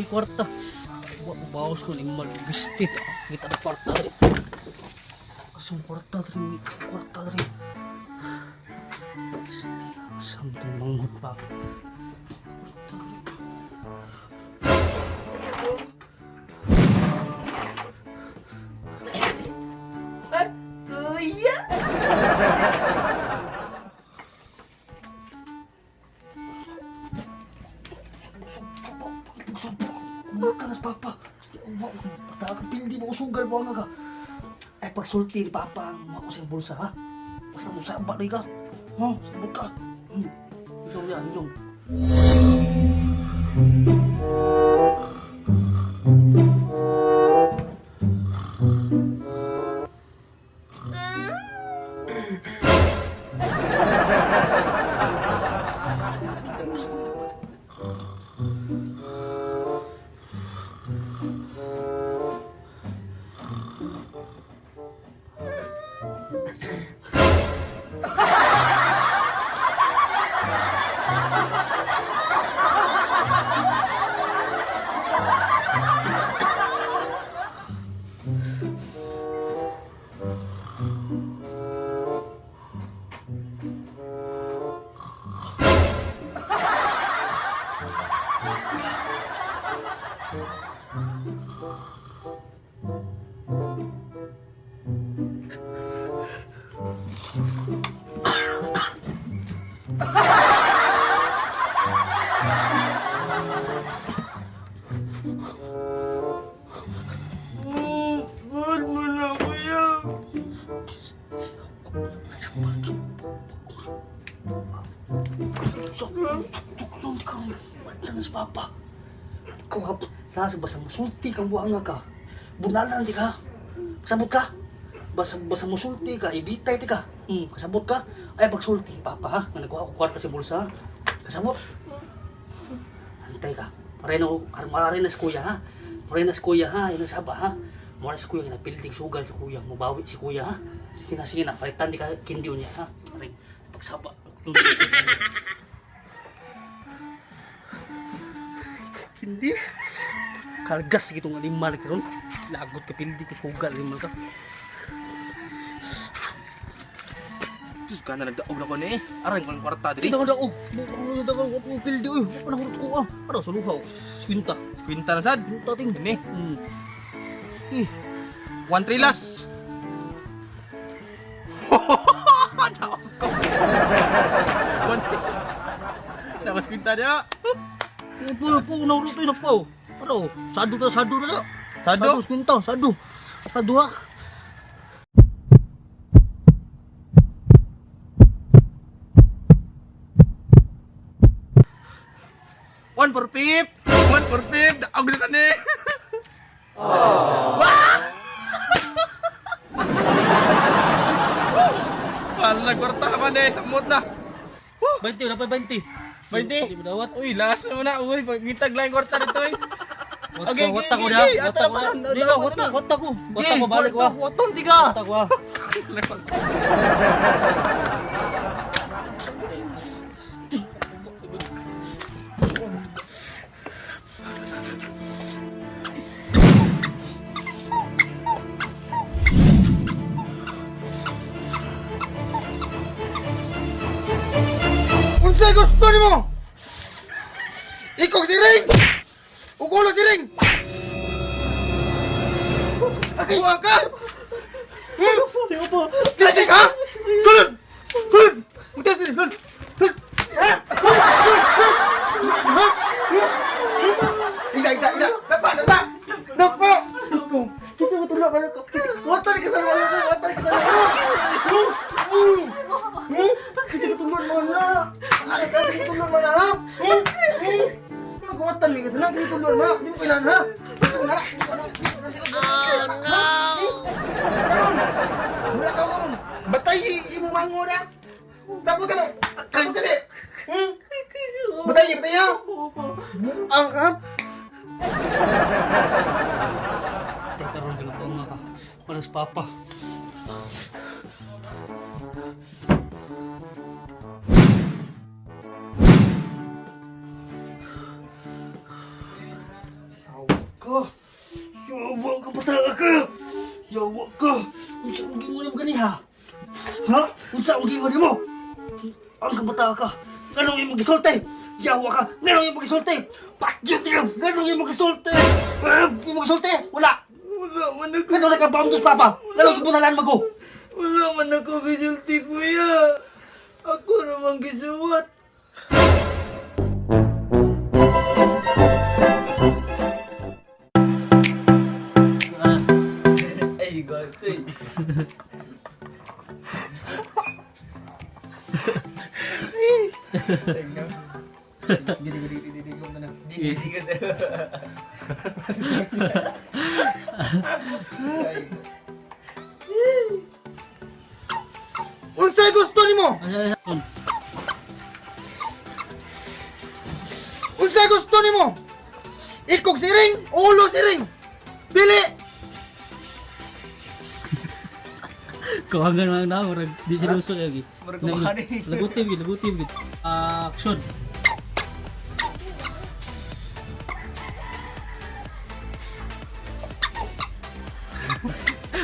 kwarta. Wa bawas ko ni mal bistit. Kita na kwarta diri. Asong kwarta diri, kwarta diri. Bistit. Samtang manghod pa. Kuya! Kumaka na sa papa. Pagkakapildi mo, usugal mo ang ka. Ay, pagsulti ni papa, ang mga ko sa bulsa, ha? Basta mo saba na ka. Oh, sabot ka. Hilong yan, hilong. Bad mo na, kuya. So, tuklong di ka rin. Mata na sa papa. Ikaw ha, nasa basta musulti kang buhanga ka. Bunalan di ka. Kasabot ka. Basta, basta musulti ka, ibitay di ka. Kasabot ka. Ay, pagsulti, papa ha. Nga nagkuha ko kwarta sa bulsa ha. Kasabot. Antay ka. Marino, marina si kuya ha. Marina si kuya ha. Yan ang saba ha. Mura si kuya, kinapilding sugal si kuya. Mubawi si kuya ha. Sige na. Palitan di ka kindiyo niya ha. Maring, pagsaba. Hindi. Kargas gitong animal karon. Lagot ka pildi ko sugal animal ka. Diyos ka na nagdaog na ko ni eh. Aray ko ng kwarta diri. Hindi ko daog. Bukan ko daog ko pildi oy. Ano hurot ko ah. Ano sa luhaw. Skwinta. Kwinta na sad. Kwinta ting. Ini. Eh, 1-3 last. Daog ko. 1-3. Tapos kwinta niya. po po na hurot na po. Ano? Sado ta sado na. Sado? Sado skwinta, sado. Sado ha. One for fifth. One for fifth. Daog na ka ni. Wah! Wala kwarta naman eh. Samot na. 20 na pa 20. 20. Di mo dawat. Uy, last mo na. Uy, pagitag lang yung kwarta nito eh. Okay, Wata ko okay, na. okay. Wata Ato ko na, na. ato Di na, ba, ato wata na. wata ko. Wata ko balik ko. Waton, tiga. Wata ko ah. Unsay gusto nimo? Ikog siring! Ugulo siring! Buang ka! Di ba? Ginasig ha? Sulod! Sulod! Mutas diri, sulod! Sulod! Ha? Sulod! Ha? Ida, ida, ida! Napa, napa! Napa! Kita mo tulog ka Water ka sa mga water ka sa mga. Kasi katulog mo na. Ay, kasi tulog mo na ha? Magwatan ka sa lang kasi tulog mo na. Di mo kailangan ha? Wala. Oh no. Karon. Wala ka karon. Batay imo mango na. Tapos ka na. Tapos ka na. Hmm? Batay, batay ha? Buang ka. Teka ron ka nga ka. Wala sa papa. Yawa ka! Unsa akong gingon nimo ganiha? Ha? Unsa akong gingon nimo? Ang kabata ka! Nganong imong gisulti? Yawa ka! Nganong imong gisulti? Patyot ka! Nganong imong gisulti? Ah, imong gisulti? Wala! Wala man ako. Nganong nagkabaong papa? Nganong gibunalan mago? Wala man ako gisulti, kuya. Ako naman gisuwat. Ay, gawin. Gini gini gini gini gini na. Di ko na. Unsay gusto nimo? Unsay gusto nimo? Ikog siring, ulo siring. Pili. Kawangan mga na, murag di sinuso lagi. Murag kumakain. Lagutim gid, lagutim gid. Action.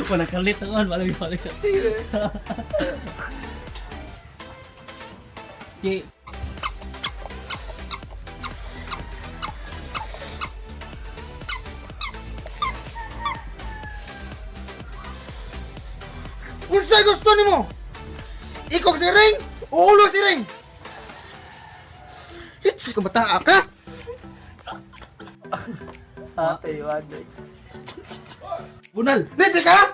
Wala kalit ang on, wala balik sa. Okay. Unsay gusto nimo? Ikog siring, ulo siring. It's kabataa ka. Ate, wagay. Bunal. Listen ka?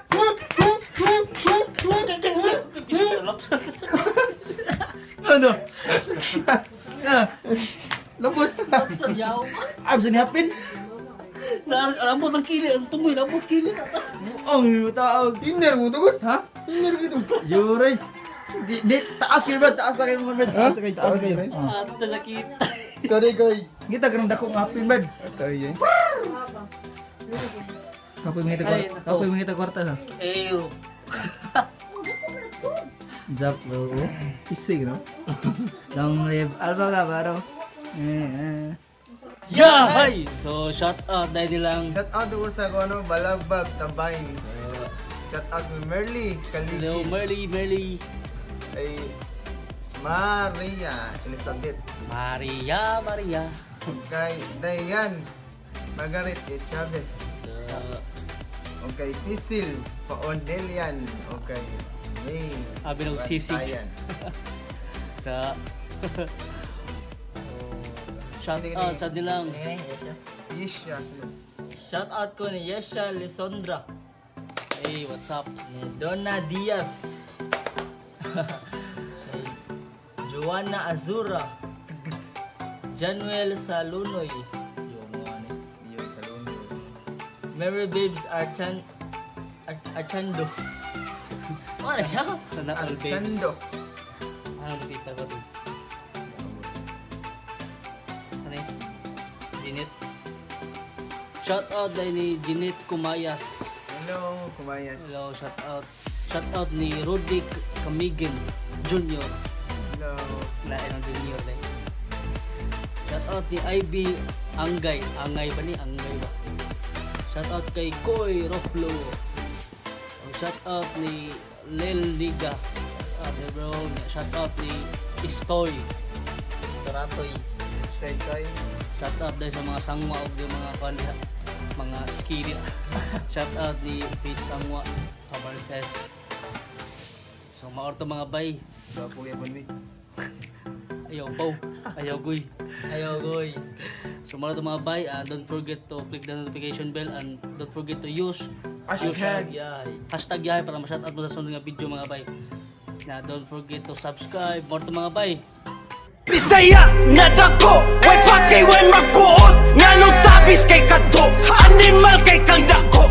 Ano? Lubos. Yaw. Absa ni hapin. Na alabot ang kili, ang tumoy, alabot kili. Ang tao. Dinner mo tugod. Ha? Dinner gitu. Yuray. Di, di, taas kayo, brad. Taas kayo, brad. Taas kayo, taas kayo. Ate sakit. Sorry koy. Kita kanang dako nga hapin, brad. Atay eh. Kapoy mga Ay, kwarta. nako. Kapoy mga kwarta sa. Ayo. Zap, bro. Isig, no? Long live Alba ka, bro. Eh, eh. Yeah, hi. So shout out dahil nilang Shout out ko sa ano, Balabag Tambains. Shout out ni Merly Hello, Kaligi. Merly, Merly. Ay Maria Elizabeth. Maria, Maria. Kay Dayan Margaret E. Chavez. So, O kay Cecil Paondelian. O kay May Abi ng sisig. Bantayan. Sa shout out sa nilang Yesha sila. Shout out ko ni Yesha Lisondra, Hey, what's up? ni Donna Diaz, ni Joanna Azura, Januel Salunoy, yung mga ni Yun, sa luno. Mary Babes Archando. Ano siya? Sana all babes. Chando. Ano nakita ko to? Ano yun? Ginit. Shout out dahil ni Ginit Kumayas. Hello, Kumayas. Hello, shout out. Shout out ni Rudy Camigin Jr. Hello. Lain ang junior dahil. Shout out ni IB Angay. Angay ba ni? Angay ba? Shout out kay Koy Roflo. Ang Shout out ni Lel Liga. Shout out ni bro. Shout out ni Istoy. Toratoy. Stay toy. Shout out dahil sa mga sangwa o yung mga kwan diha, mga ski diha. Shout out ni Pete Sangwa Cabartes. So maorto mga bay. Gwapo yapon mi. Ayaw po. Ayaw goy. Ayaw, goy. So mga to mga bay, don't forget to click the notification bell and don't forget to use Hashtag. Yay. hashtag yahay para ma-shoutout mo sa sunod nga video mga bay. Na don't forget to subscribe more to mga bay. Bisaya nga dako, way pakay way magbuot. Nganong tabis kay kadto, animal kay kang dako.